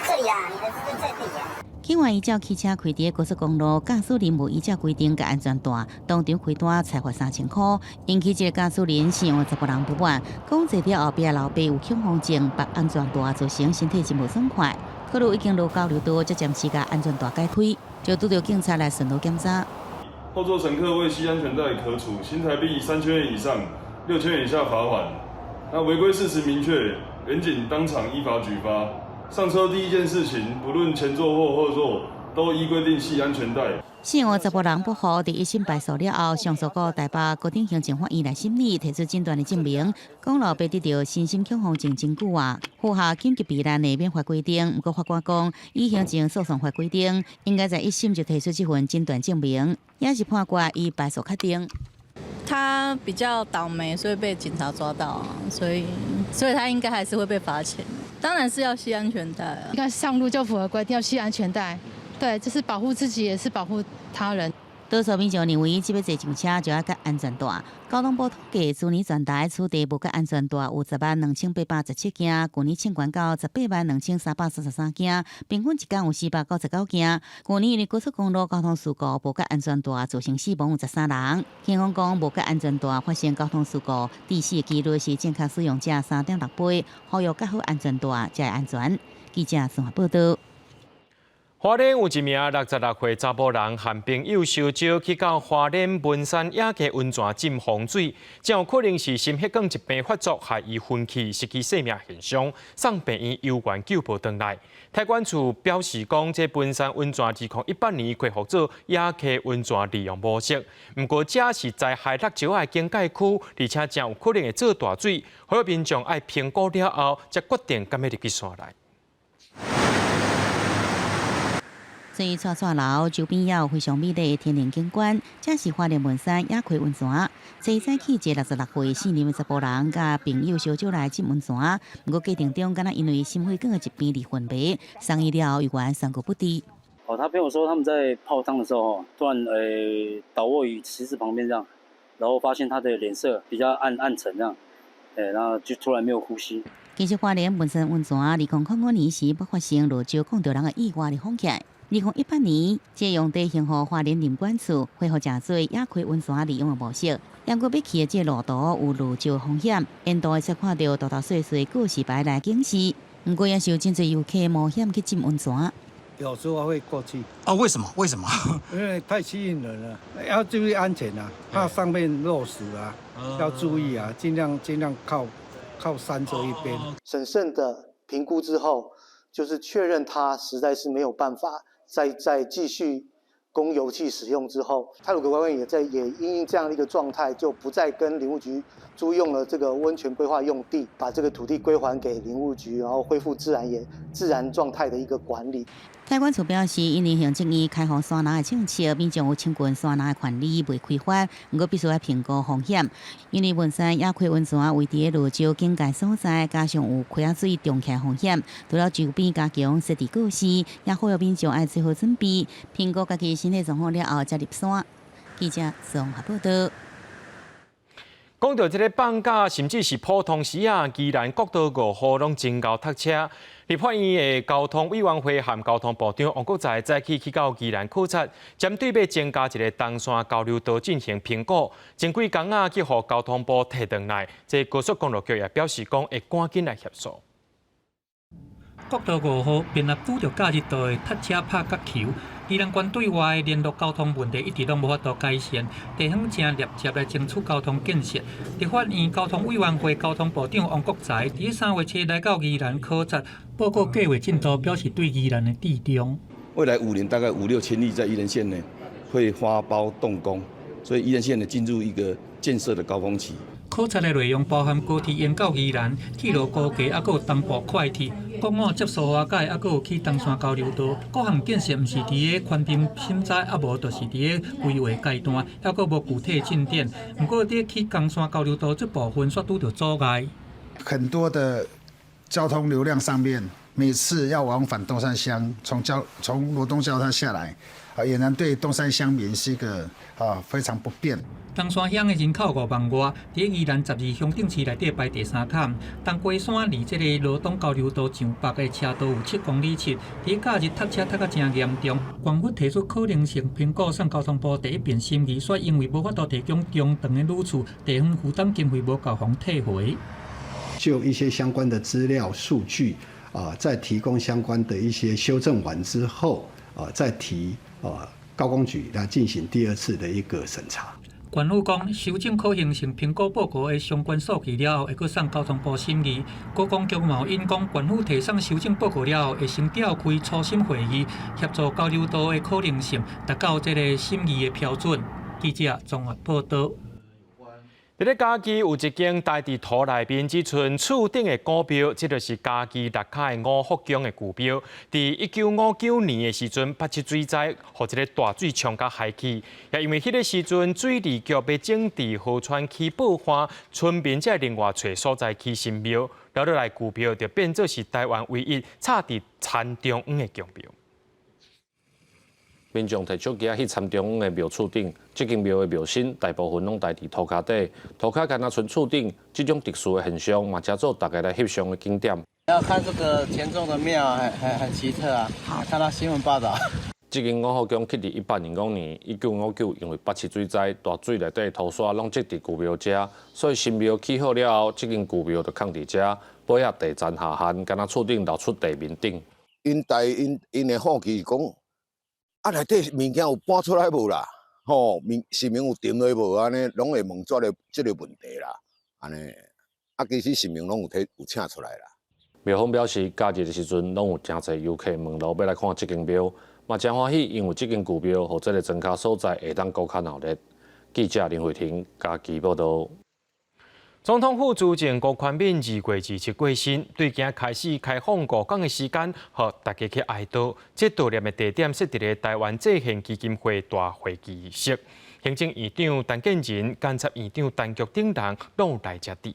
這裡啊，你的這這裡啊。警員依照汽車開佇高速公路，駕駛人無依照規定繫安全帶，當場開單裁罰3000箍，引起這个駕駛人姓王查埔人不滿，講坐佇後壁老爸有恐慌症，縛安全帶造成身體真無爽快。考慮已經落交流道，才暫時共安全帶解開，就拄著警察來巡邏檢查。後座乘客未繫安全帶，可處新台幣3000元以上6000元以下罰款。那違規事實明確，員警當場依法舉發。上車第一件事情，不論前座或後座，都依規定繫安全帶。姓王查埔人不服，佇一審敗訴了後，上訴到台北高等行政法院來審理，提出診斷的證明，講老爸得著身心恐慌症真久啊，符合緊急避難的免罰規定。毋過法官講，依行政訴訟法規定，應該在一審就提出這份診斷證明，也是判決伊敗訴確定。他比較倒霉，所以被警察抓到，所以他應該還是會被罰錢。當然是要繫安全帶啊！應該上路就符合規定要繫安全帶，對，這是保護自己，也是保護他人。多數民眾認為，這欲坐上車就愛繫安全帶。交通部統計，去年全台取締無繫安全帶有10萬2817件，舊年升懸到18萬2333件，平均一工有499件。舊年因為高速公路交通事故無繫安全帶造成死亡有13人。警方講無繫安全帶發生交通事故，致死的幾率是正確使用者3.6倍，呼籲繫好安全帶才會安全。記者綜合報導。花蓮有一名66歲查埔人，和朋友相招去到花蓮文山野溪溫泉浸風水，真有可能是心血管疾病發作，害伊昏去，失去生命現象，送病院猶原救無轉來。太管處表示講，這文山溫泉2018年恢復做野溪溫泉利用模式，毋過這是災害六石仔的警戒區，而且真有可能會做大水，呼籲民眾愛評估了後，才決定敢欲入去山內。水掣掣流，周邊也有非常美麗的天然景觀。這是花蓮文山野溪溫泉。昨早起，一个66歲姓林的查埔人，佮朋友相招來浸溫泉。毋過過程中，敢若因為心血管的疾病而昏迷，送醫了後猶原宣告不治。哦，他朋友說他們在泡湯的時候，突然倒臥於池子旁邊這樣，然後發現他的臉色比較暗暗沉這樣，然後就突然沒有呼吸。其實花蓮文山溫泉2005年時，捌發生落石摃著人的意外而封起來。2018年，這用地幸予花蓮林管處恢復成做野溪溫泉利用的模式。毋過欲去的這路途有落石風險，沿途會使看著大大細細告示牌來警示。毋過也是有真濟遊客冒險去浸溫泉。有時候會過去。哦，為什麼？為什麼？因為太吸引人了，要注意安全啊，怕上面落石啊，要注意啊，盡量盡量靠山這一邊。審慎的評估之後，就是確認它實在是沒有辦法再繼續供遊憩使用之後，太魯閣觀光也在也因應這樣的一個狀態，就不再跟林務局租用了這個溫泉規劃用地，把這個土地歸還給林務局，然後恢復自然狀態的一個管理。台管處表示，因為行政院開放山林的政策，民眾有親近山林的權利未開發，毋過必須愛評估風險。因為文山野溪溫泉位佇蘆洲境界所在，加上有溪仔水漲起風險，除了周邊加強設置告示，也呼籲民眾愛做好準備，評估家己身體狀況了後才入山。記者綜合報道。講到這个放假，甚至是普通時啊，宜蘭國道五號攏真𠢕塞車。立法院的交通委員會和交通部長王國材早起去到宜蘭考察，針對欲增加一个東山交流道進行評估。前幾工仔去予交通部提轉來，這高速公路局也表示講會趕緊來協助。國道五號面臨拄著假日就會塞車拍甲球，宜蘭縣對外聯絡交通問題一直攏無法度改善，地方正立即來爭取交通建設。立法院交通委員會交通部長王國材佇3月7來到宜蘭考察，報告計劃進度，表示對宜蘭的致重。未來5年大概五六千億在宜蘭縣呢會發包動工，所以宜蘭縣呢進入一個建設的高峰期。考察的內容包含高鐵延到宜蘭、鐵路高架，抑閣有東部快鐵、國外接蘇花改，抑閣有起東山交流道。各項建設毋是佇咧環評審查，抑無就是佇咧規劃階段，抑閣無具體進展。毋過，佇起東山交流道這部分煞拄著阻礙。很多的交通流量上面，每次要往返東山鄉，從羅東交通下來，啊，俨然對東山鄉民是一個非常不便。東山鄉的人口5萬外，佇宜蘭12鄉鎮市內底排第三坎。東瓜山離這个羅東交流道上北的車道有7公里7，佇假日塞車塞甲誠嚴重。縣府提出可能性評估送交通部第一遍審議，卻因為無法度提供中長的旅次，地方負擔經費無夠予退回。就一些相關的資料數據啊，再提供相關的一些修正完之後啊，再提啊高工局來進行第二次的一個審查。縣府講，修正可行性評估報告的相關數據了後，會閣送交通部審議。高工局嘛有應講，縣府提送修正報告了後，會先召開初審會議，協助交流道的可能性達到這个審議的標準。記者綜合報道。佇咧嘉義有一間待佇土內面只賰厝頂的古廟，這就是嘉義六跤的五福宮的舊廟。佇1959年的時陣，八七水災，予這个大水沖甲海去。也因為彼个時陣水利局欲整治河川起報岸，村民才另外揣所在起新廟，了落來舊廟就變做是台灣唯一插佇田中央的宮廟。民眾提手機仔去田中央的廟厝頂，這間廟的廟身大部分攏待佇塗跤底，塗跤敢若賰厝頂，這種特殊的現象嘛，成做大家來翕相的景點。要看這個田中的廟，很奇特啊！看到新聞報道。這間五福宮起佇1805年，1959因為八七水災，大水內底土沙攏積佇舊廟遮，所以新廟起好了後，這間舊廟就囥佇遮，尾仔地層下陷，敢若厝頂露出地面頂。𪜶大𪜶𪜶的好奇講。啊，內底物件有搬出來無啦？吼，物神明有沉落無？按呢，攏會問這个問題啦。按呢，啊，其實神明攏有提有請出來啦。廟方表示，假日的時陣攏有誠濟遊客問路欲來看這間廟，嘛誠歡喜，因為這間舊廟予這个莊跤所在會當閣較鬧熱。記者林慧婷嘉義報導。總統府資政辜寬敏2月27過身，對今開始開放5工的時間，予大家去哀悼。這悼念的地點設佇咧台灣制憲基金會大會議室。行政院長陳建仁、監察院長陳菊等人攏來遮致。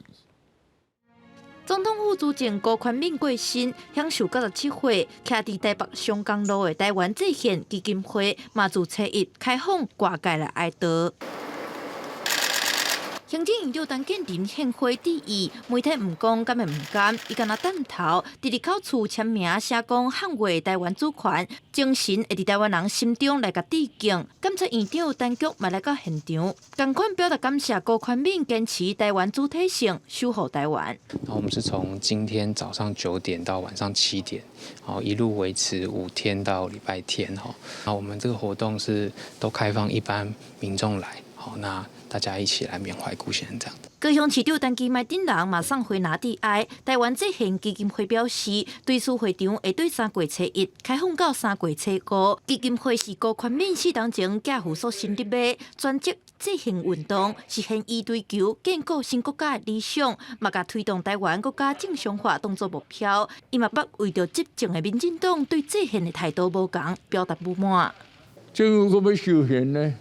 總統府資政辜寬敏過身，享壽97歲，徛佇台北松江路的台灣制憲基金會，嘛自初一開放外界來哀悼。行政院長陳建仁獻花致意，媒體毋講，敢會毋甘？伊干焦探頭，佇入口處簽名寫講捍衛臺灣主權，精神會佇臺灣人心中來共致敬。監察院長陳菊嘛來到現場，仝款表達感謝辜寬敏堅持臺灣主體性，守護臺灣。那我們是從今天早上9點到晚上7點，好一路維持5天到禮拜天，哈。那我們這個活動是都開放一般民眾來，好，那大家一起來緬懷辜先生這樣。高雄市長陳其邁等人嘛送花籃致哀。臺灣制憲基金會表示，追思會場會對3月初一開放到3月初五。基金會是辜寬敏死當前寄付所成立的專職制憲運動，實現伊追求建構新國家的理想，嘛共推動臺灣國家正常化當作目標。伊嘛捌為著執政的民進黨對制憲的態度無仝，表達不滿。政府閣欲修憲呢？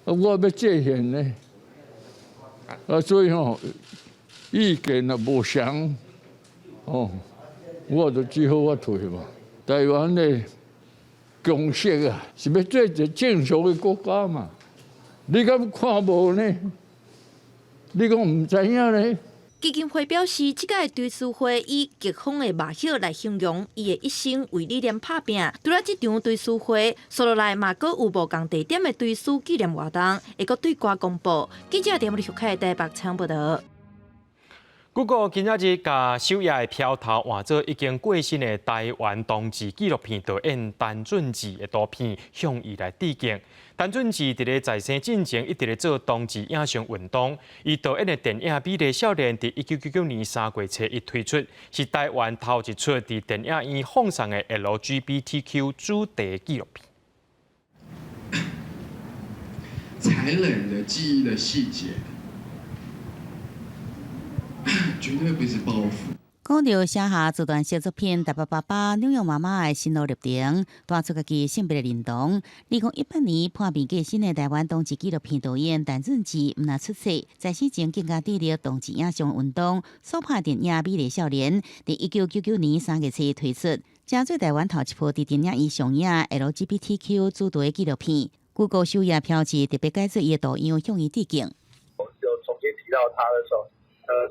我欲制憲呢？啊，所以吼，意見啊無相，哦，我就只好我退嘛。臺灣的共識啊，是欲做一個正常的國家嘛？你敢看無呢？你講毋知影呢？基金會表示，這屆追思會以疾風的馬葉來形容伊的一生為理念拍拚。除了這場追思會，紲落來嘛閣有無仝地點的追思紀念活動，會閣對外公布。記者點入開台北採報道。 Google 今仔日共首頁的標頭換做已經過身的臺灣同志紀錄片導演陳俊志的圖片，向伊來致敬。陳俊志佇咧在生進前一直咧做同志影像運動，伊導演的電影《美麗少年》佇1999年3月初一推出，是臺灣頭一齣佇電影院放送的 LGBTQ 主題紀錄片。殘忍的記憶的細節。絕對不是報復。講著寫下這段小作品《台北爸爸紐約媽媽》的心路歷程，帶出家己性別的認同。2018年破病過身的臺灣同志紀錄片導演陳俊志，毋但出色，在生前更加致力同志影像運動，所拍電影《美麗少年》，佇1999年3月初推出，成做臺灣頭一部佇電影院上映 LGBTQ 主題紀錄片。Google 首頁標誌特別改做伊的圖樣，向伊致敬。有重新提到他的時候。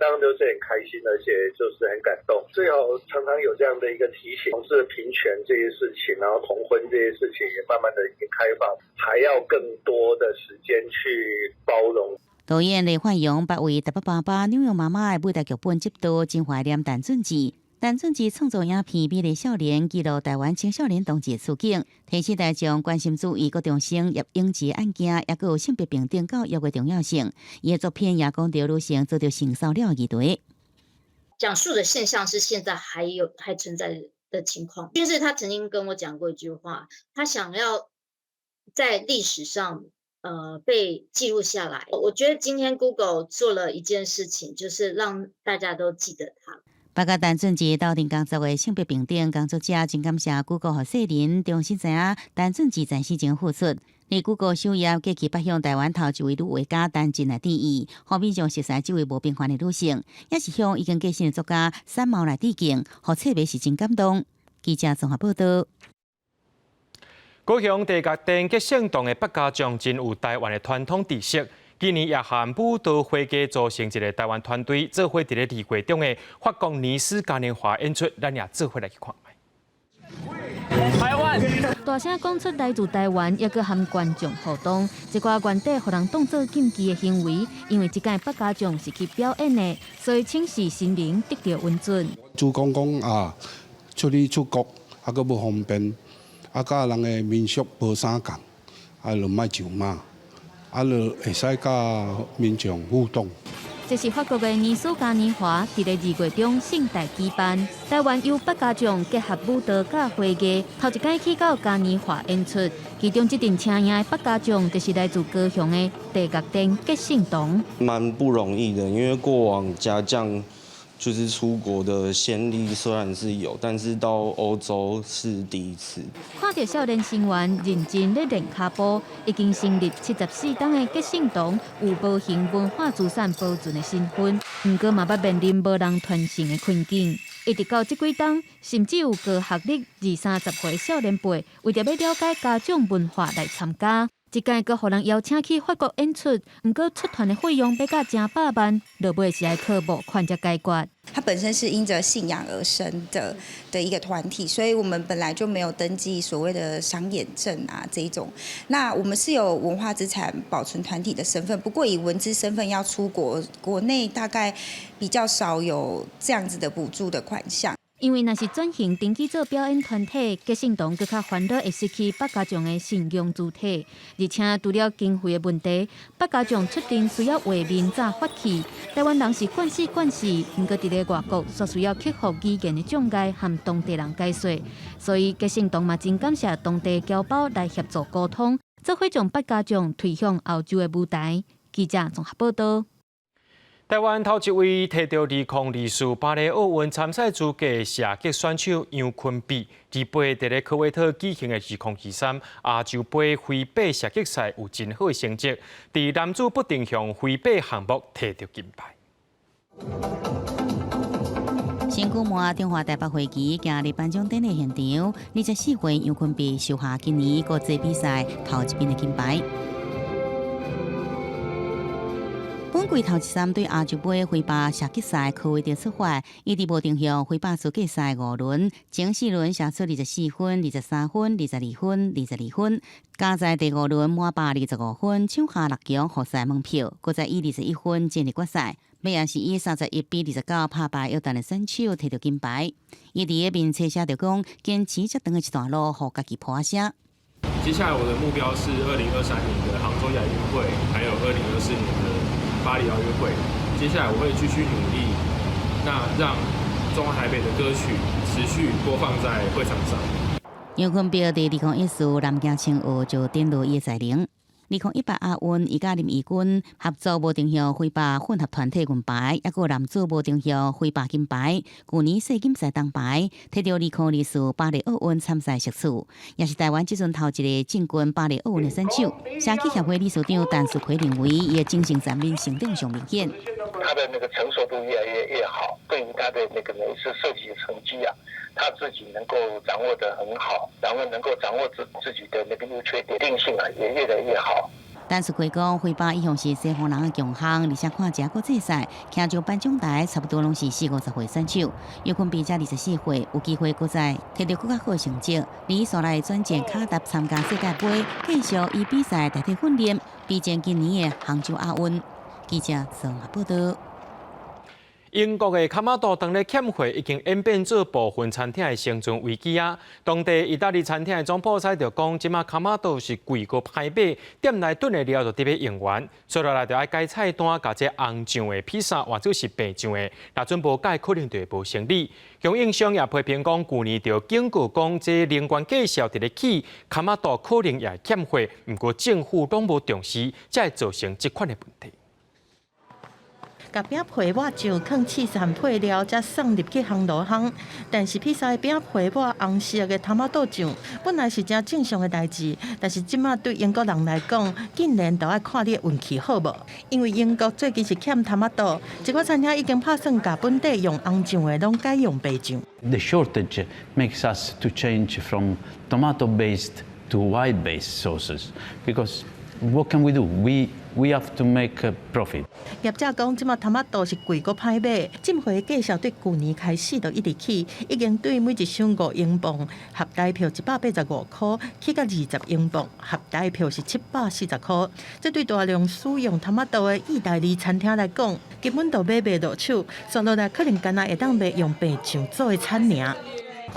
當然都是很開心，而且就是很感動。最好常常有這樣的一個提醒，同志平權這些事情，然後同婚這些事情也慢慢的已經開放，還要更多的時間去包容。導演黎煥陽捌為台北爸爸紐約媽媽的舞台劇本執導，真懷念陳俊志。陳俊志創作影片《美麗少年》，記錄臺灣青少年同志的處境，提醒大眾關心注意高中生葉永志案件，抑閣有性別平等教育的重要性。伊的作品也講著女性遭著性騷擾議題。講述的現象是現在還有還存在的情況。就是他曾經跟我講過一句話，他想要在歷史上被記錄下來。我覺得今天 Google 做了一件事情，就是讓大家都記得他。捌佮陳俊志鬥陣工作的性別平等工作者，真感謝 Google 予世人重新知影陳俊志在生前付出。佇 Google 首頁過去捌向臺灣頭一位女畫家陳真來致意，予民眾熟悉這位無平凡的女性，也是向已經過身的作家三毛來致敬，予冊迷是真感動。記者綜合報道。高雄地角殿結勝堂的八家將真有臺灣的傳統特色。今年也和舞蹈花藝組成一個臺灣團隊，做伙佇咧二月中的法國尼斯嘉年華演出，咱也做伙來去看。臺灣大聲講出來自臺灣，抑閣和觀眾互動，這寡原底予人當做禁忌的行為，因為這屆八家將是去表演的，所以請示神明得著允准。主講講啊，出去出國啊，閣無方便，啊，佮人的民俗無相仝，啊，就莫上馬。啊，就會使佮民眾互動。這是法國的尼斯嘉年華，佇咧二月中盛大舉辦。臺灣由八家將結合舞蹈佮花藝，頭一擺去到嘉年華演出。其中這陣請贏的八家將，就是來自高雄的地獄殿結勝堂。蠻不容易的，因為過往家將就是出國的先例雖然是有，但是到歐洲是第一次。看著少年成員認真咧練跤步，已經成立74冬的結勝堂有無形文化資產保存的身份，毋過嘛捌面臨無人傳承的困境。一直到這幾冬，甚至有高學歷二三十歲少年輩，為著欲了解家將文化來參加。這擺閣予人邀請去法國演出，毋過出團的費用欲到成百萬，落尾是愛靠募款才解決。它本身是因着信仰而生的一個團體，所以我們本來就沒有登記所謂的商演證啊這一種。那我們是有文化資產保存團體的身份，不過以文資身份要出國，國內大概比較少有這樣子的補助的款項。因為若是轉型登記做表演團體，結聖堂閣較煩惱會失去八家將的信仰主體，而且除了經費的問題，八家將出陣需要畫面早發起。台灣人是慣勢慣勢，毋過佇咧外國，煞需要克服語言的障礙和當地人解說，所以結聖堂嘛真感謝當地僑胞來協助溝通，做伙將八家將推向歐洲的舞台。記者綜合報道。台灣頭一位提著2024巴黎奧運參賽資格射擊選手楊坤璧，28佇咧科威特舉行的2023亞洲盃揮臂射擊賽有真好的成績，佇男子不定向揮臂項目提著金牌。身軀滿中華台北會旗行入頒獎典禮現場，24歲楊坤璧收下今年國際比賽頭一面的金牌。本季頭一站對亞洲盃揮靶射擊賽科威特出發，伊佇無定向揮靶資格賽五輪，前四輪射出24分、23分、22分、22分，加在第五輪滿125分，搶下六強予賽門票，閣再以21分進入決賽。尾仔是以31比29拍敗約旦的選手，提著金牌。伊佇個面冊寫著講，堅持這長的一段路，予家己破聲。接下來我的目標是2023年的杭州亞運會，還有2024年的巴黎奧運會。接下來我會繼續努力，那讓中華台北的歌曲持續播放在會場上。楊坤璧佇2014南京青奧就展露伊的才能。2018亞運，伊佮林怡君合作無定向揮靶混合團體銀牌，抑閣男子無定向揮靶金牌。舊年世錦賽銅牌，提著2024巴黎奧運參賽席次，也是台灣這陣頭一个進軍巴黎奧運的選手。射擊協會理事長陳樹奎認為，伊的精神層面成長上明顯。他的那個成熟度越來越好，對於他的那個每一次射擊的成績啊，他自己能夠掌握得很好，然後能夠掌握自己的那個優缺點，定性啊也越來越好。陳樹奎講，揮靶一向是西方人的強項，而且看這國際賽，徛上頒獎台差不多攏是四五十歲選手。楊坤璧才24歲，有機會閣再提著閣較好成績。而紲來轉戰卡達參加世界盃，繼續以比賽代替訓練，備戰今年的杭州亞運。記者綜合報道。英國的苅仔肚當咧欠貨，已經演變做部分餐廳的生存危機啊！當地意大利餐廳的總鋪師就講，這馬苅仔肚是貴閣歹買，店內燉的料就得欲用完，所以落來就愛改菜單，共這紅醬的披薩換做是白醬的，若準無改，可能就會無生意。供應商也批評講，舊年就警告講，這能源價數佇咧起，苅仔肚可能也會欠貨，毋過政府攏無重視，才會造成這款的問題。共餅皮抹醬，囥起司和配料，才送入去烘爐烘。但是披薩的餅皮抹紅色的苅仔肚醬，本來是誠正常的代誌，但是這馬對英國人來講，竟然都愛看你的運氣好無。因為英國最近是欠苅仔肚，一寡餐廳已經拍算共本底用紅醬的，攏改用白醬。 The shortage makes us to change from tomato-based to white-based sauces because what can we do? We have to make a profit. 業者講，這馬苅仔肚是貴閣歹買，進貨價數對舊年開始就一直起，已經對每一箱5英鎊，合台票185塊，起到20英鎊，合台票是740塊。這對大量使用苅仔肚的意大利餐廳來講，根本就買袂落手，紲落來可能干焦會當賣用白醬做的餐爾。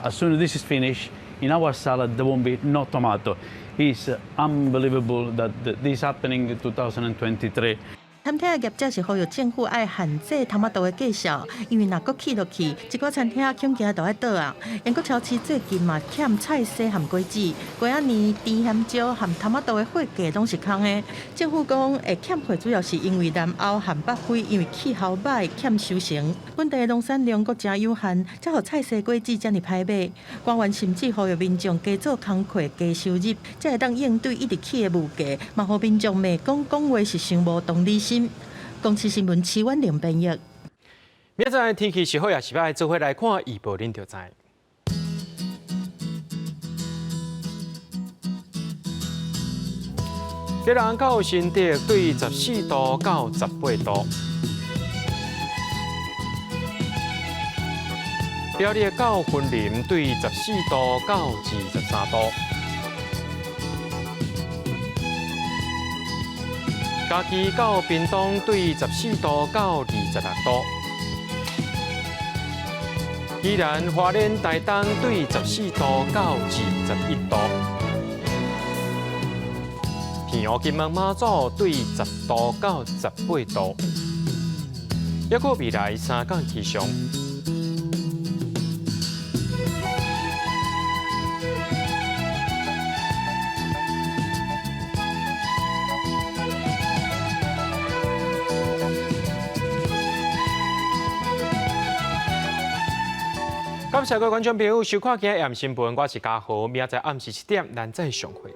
As soon as this is finished, in our salad there won't be no tomato. It's unbelievable that this happening in 2023. 餐廳的業者是呼籲政府愛限制苅仔肚的價數，因為若閣起落去，一寡餐廳恐驚就愛倒啊。英國超市最近嘛欠菜薒和果子，過仔年甜鹹椒和苅仔肚的貨架攏是空的。政府講會欠貨主要是因為南歐和北非因為氣候䆀欠收成，本地農產量閣誠有限，才予菜薒果子遮爾歹買。官員甚至呼籲民眾加做工課、加收入，才會當應對一直起的物價，嘛予民眾罵講講話是傷無同理心。公視新聞徐婉玲編譯。明仔載天氣是好抑是䆀，做伙來看預報，恁就知。基隆到新竹對14度到18度。苗栗到雲林對14度到23度。嘉義到屏東對14度到26度。宜蘭花蓮台東對14度到21度。澎湖金門馬祖對10度到18度。抑閣未來三工氣象。感謝各位觀眾朋友收看今日的新聞，我是嘉豪，明仔載暗時7點，咱再相會。